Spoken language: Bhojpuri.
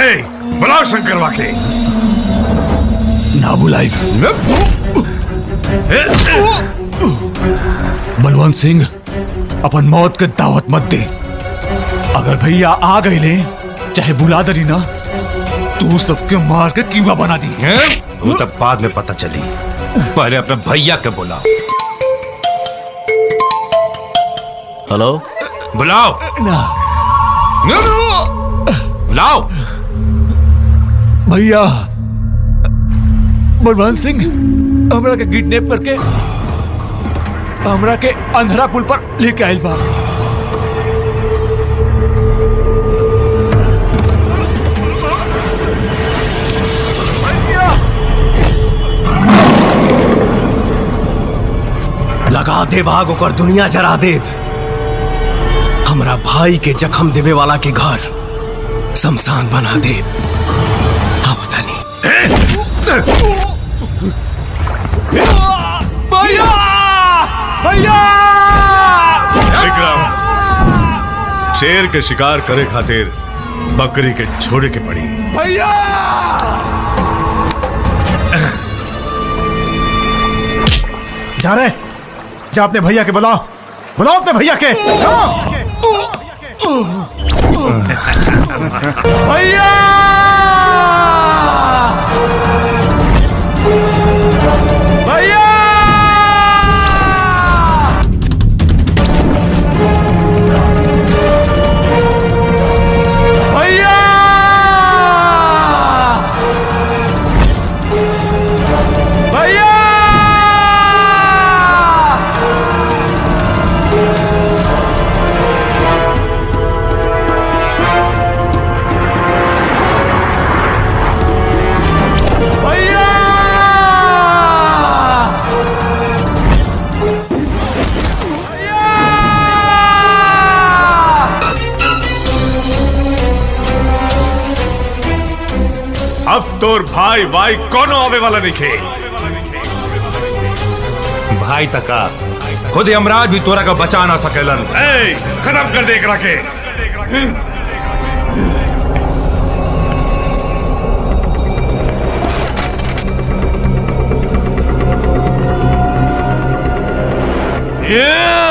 ए, बुलाओ शंकरवा के। ना बुलाई। बलवंत सिंह, अपन मौत के दावत मत दे। अगर भैया आ गए ले, चाहे बुला दरी ना, तू सबके मार के कीमा बना दी। वो तब बाद में पता चली, पहले अपने भैया के बुलाओ। हेलो, बुलाओ ना, बुलाओ भैया। बलवंत सिंह हमरा के किडनैप करके हमरा के अंधरा पुल पर लेके आयल बा। लगा दे भाग ओकर दुनिया जरा दे। हमरा भाई के जख्म देवे वाला के घर शमशान बना दे। हाँ पता नहीं। भैया, भैया! विक्रम, शेर के शिकार करे खातिर बकरी के छोड़े के पड़ी। भैया! जा रहे, जा अपने भैया के बुलाओ, बुलाओ अपने भैया के। जाओ। भैया! भैया! भैया! भैया! भैया! अब तोर भाई वाई कोनो आवे वाला नहीं खे। भाई तका खुद यमराज भी तोरा का बचा ना सकेलन। ए, खत्म कर दे एकरा के। Yeah!